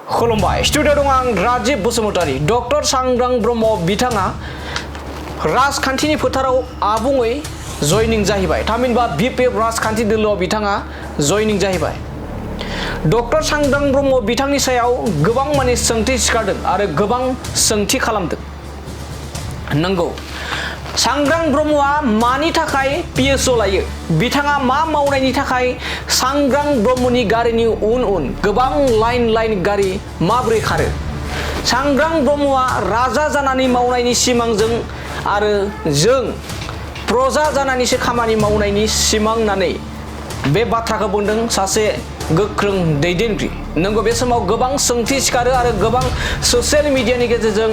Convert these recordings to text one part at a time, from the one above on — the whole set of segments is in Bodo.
खुलुमबाय स्टुडिअ दं आं राजिब बसुमतारी डक्टर सांग्रां ब्रह्म बिथाङा राजखान्थिनि फोथाराव आबुङै जयनिं जाहैबाय थामहिनबा बिपिएफ राजखान्थि दोलोआव बिथाङा जयनिं जाहैबाय डक्टर सांग्रां ब्रह्म बिथांनि सायाव गोबां माने सोंथि सिखारदों आरो गोबां सोंथि खालामदों नंगौ सांग्रां ब्रह्मआ मानि थाखाय पिएसअ लायो बिथाङा मा मावनायनि थाखाय सांग्रां ब्रह्मनि गारिनि उन उन गोबां लाइन गारि माब्रै खारो सांग्रां ब्रह्मआ राजा जानानै मावनायनि सिमांजों आरो जों प्रजा जानानैसो खामानि मावनायनि सिमां होननानै बे बाथ्राखौ बुंदों सासे गोख्रों दैदेनगिरि नंगौ बे समाव गोबां सोंथि सिखारो आरो गोबां ससियेल मिडियानि गेजेरजों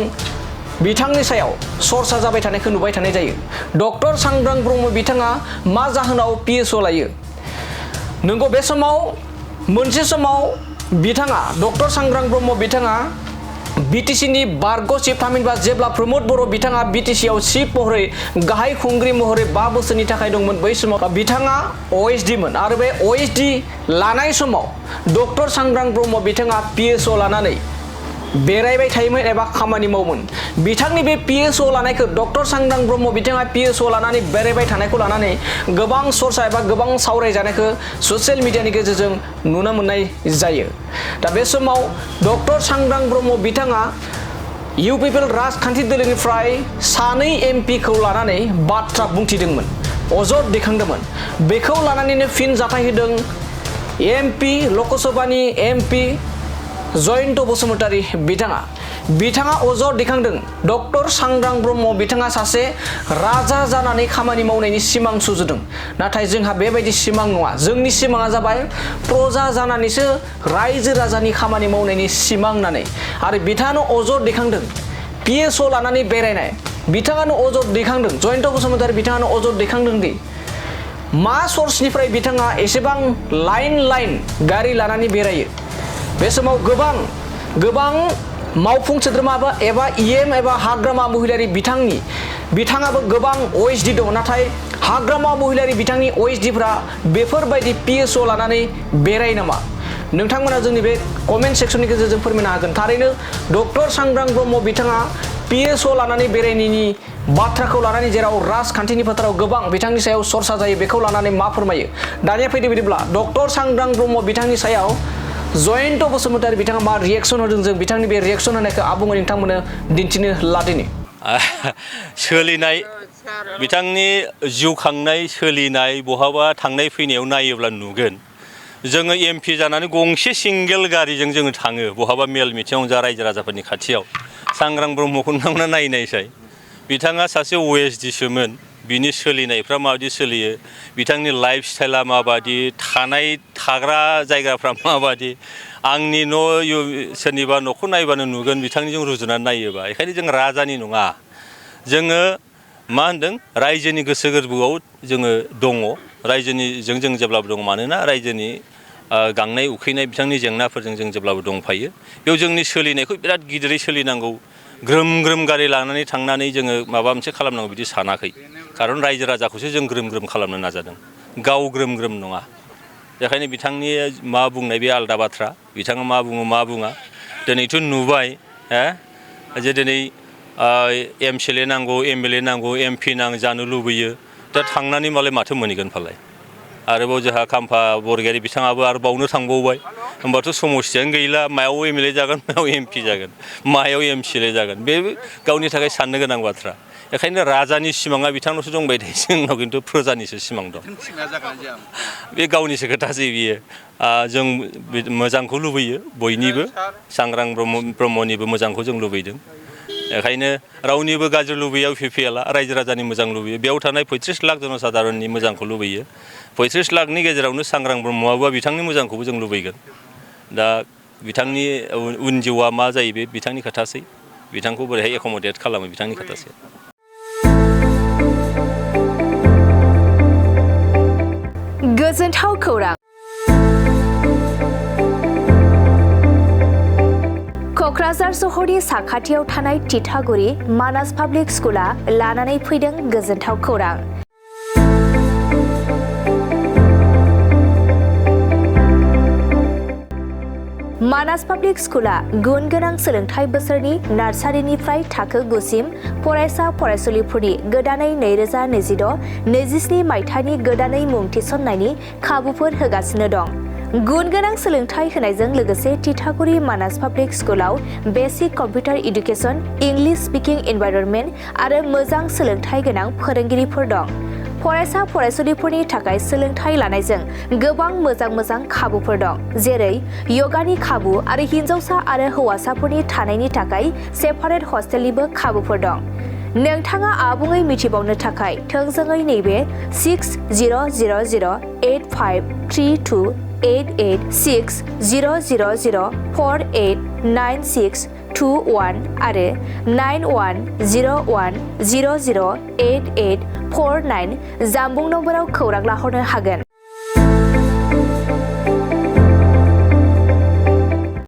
बिथांनि सायाव सरसा जाबाय थानायखौ नुबाय थानाय जायो डक्टर सांग्रां ब्रह्म बिथाङा मा जाहोनाव पिएसअ लायो नंगौ बे समाव मोनसे समाव बिथाङा डक्टर सांग्रां ब्रह्म बिथाङा बिटिसिनि बारग' चिफ थामहिनबा जेब्ला प्रमोद बर' बिथाङा बिटिसिआव चिफ महरै गाहाय खुंगिरि महरै 5 बोसोरनि थाखाय दंमोन बै समाव बिथाङा ओएसडि मोन आरो बे ओएसडि लानाय समाव डक्टर सांग्रां ब्रह्म बिथाङा पिएसअ लानानै बेरायबाय थायोमोन एबा खामानि मावोमोन बिथांनि बे पिएसअ लानायखौ डक्टर सांग्रां ब्रह्म बिथाङा पिएसअ लानानै बेरायबाय थानायखौ लानानै गोबां सरसा एबा गोबां सावरायजानायखौ ससियेल मिडियानि गेजेरजों नुनो मोननाय जायो दा बे समाव डक्टर सांग्रां ब्रह्म बिथाङा इउपिपिएल राजखान्थि दोलोनिफ्राय सानै एमपिखौ लानानै बाथ्रा बुंथिदोंमोन अजद दैखांदोंमोन बेखौ लानानैनो फिन जाथाय होदों एमपि लकसभानि एमपि जयन्त बसुमतारी बिथाङा अजद दैखांदों डक्टर सांग्रां ब्रह्म बिथाङा सासे राजा जानानै खामानि मावनायनि सिमां सुजुदों नाथाय जोंहा बेबायदि सिमां नङा जोंनि सिमाङा जाबाय प्रजा जानानैसो रायजो राजानि खामानि मावनायनि सिमां होननानै आरो बिथाङानो अजद दैखांदों पिएसअ लानानै बेरायनाय बिथाङानो अजद दैखांदों जयन्त बसुमतारी बिथाङानो अजद दैखांदों दि मा सर्सनिफ्राय बिथाङा एसेबां लाइन गारि लानानै बेरायो बे समाव गोबां मावफुं सोद्रोमा एबा इएम एबा हाग्रामा महिलारि बिथाङाबो गोबां ओएसडि दं नाथाय हाग्रामा महिलारि बिथांनि ओएसडिफ्रा बेफोरबायदि पिएसअ लानानै बेराय नामा नोंथांमोना जोंनि बे कमेन्ट सेक्सननि गेजेरजों फोरमायनो हागोन थारैनो डक्टर सांग्रां ब्रह्म बिथाङा पिएसअ लानानै बेरायनायनि बाथ्राखौ लानानै जेराव राजखान्थिनि फोथाराव गोबां बिथांनि सायाव सरसा जायो बेखौ लानानै मा फोरमायो दानिया फैदो बिदिब्ला डक्टर सांग्रां ब्रह्म बिथांनि सायाव जयन्त बसुमतारी बिथाङा मा रिएक्सन होदों जों बिथांनि बे रिएक्सन होनायखौ आबुङै नोंथांमोननो दिन्थिनो लादिनि सोलिनाय बिथांनि जिउ खांनाय सोलिनाय बहाबा थांनाय फैनायाव नायोब्ला नुगोन जोङो एमपि जानानै गंसे सिंगेल गारिजों जोङो थाङो बहाबा मेल मिथिङाव जा रायजो राजाफोरनि खाथियाव सांग्रां ब्रह्मखौ नोंथांमोना नायनायसाय बिथाङा सासे ओएसडिसोमोन बिनि सोलिनायफ्रा माबायदि सोलियो बिथांनि लाइफ स्टाइला माबायदि थाग्रा जायगाफ्रा माबायदि आंनि न' सोरनिबा न'खौ नायबानो नुगोन बिथांनिजों रुजुनानै नायोबा बेखायनो जों राजानि नङा जोङो मा होनदों रायजोनि गोसो गोरबोआव जोङो दङ रायजोनिजों जों जेब्लाबो दङ मानोना रायजोनि गांनाय उखैनाय बिथांनि जेंनाफोरजों जों जेब्लाबो दंफायो बेयाव जोंनि सोलिनायखौ बिराद गिदिरै सोलिनांगौ ग्रोम गारि लानानै थांनानै जोङो माबा मोनसे खालामनांगौ बिदि सानाखै खारन रायजो राजाखौसो जों ग्रोम खालामनो नाजादों गाव ग्रोम नङा बेखायनो बिथांनि मा बुंनाय बे आलादा बाथ्रा बिथाङा मा बुङो मा बुङा दिनैथ' नुबाय जे दिनै एमसिएलए नांगौ एमएलए नांगौ एमपि जानो लुबैयो दा थांनानै मालाय माथो मोनहैगोन फालाय आरोबाव जोंहा खाम्फा बरगयारि बिथाङाबो आरो बावनो थांबावबाय होमबाथ' समस्थियानो गैला मायाव एमएलए जागोन मायाव एमपि जागोन मायाव एमसिएलए जागोन बे गावनि थाखाय साननो गोनां बाथ्रा बेखायनो राजानि सिमाङा बिथांनावसो दंबाय थायो जोंनाव खिन्थु प्रजानिसो सिमां दं बे गावनिसो खोथासै बियो जों मोजांखौ लुबैयो बयनिबो सांग्रां ब्रह्मनिबो मोजांखौ जों लुबैदों बेखायनो रावनिबो गाज्रि लुबैया इउपिपिएलआ रायजो राजानि मोजां लुबैयो बेयाव थानाय 35 लाख जनसाधारननि मोजांखौ लुबैयो 35 लाखनि गेजेरावनो सांग्रां ब्रह्मआबो बिथांनि मोजांखौबो जों लुबैगोन दा बिथांनि उन जिउआ मा जायो बे बिथांनि खोथासै बिथांखौ बोरैहाय एकमडेट खालामो बिथांनि खोथासै गोजोनथाव खौरां क'क्राझार सहरनि साखाथियाव थानाय तितागुरि मानास पाब्लिक स्कुला लानानै फैदों गोजोनथाव खौरां मानास पाब्लिक स्कुला गुन गोनां सोलोंथाइ बोसोरनि नार्सारिनिफ्राय थाखो 9 सिम फरायसा फरायसुलिफोरनि गोदानै 2026-27 मायथाइनि गोदानै मुं थिसननायनि खाबुफोर होगासिनो दं। गुन गोनां सोलोंथाइ होनायजों लोगोसे तितागुरि मानास पाब्लिक स्कुलाव basic computer education, English speaking environment आरो मोजां सोलोंथाइ गोनां फोरोंगिरिफोर दं। फरायसा फरायसुलिफोरनि थाखाय सोलोंथाइ लानायजों गोबां मोजां खाबुफोर दं, जेरै यगानि खाबु आरो हिन्जावसा आरो हौवासाफोरनि थानायनि थाखाय सेपारेट हस्टेलनिबो खाबुफोर दं। नोंथाङा आबुङै मिथिबावनो थाखाय थोंजोङै नैबे 60008532886000489621 आरो 9101008849 जानबुं नम्बराव खौरां लाहरनो हागोन।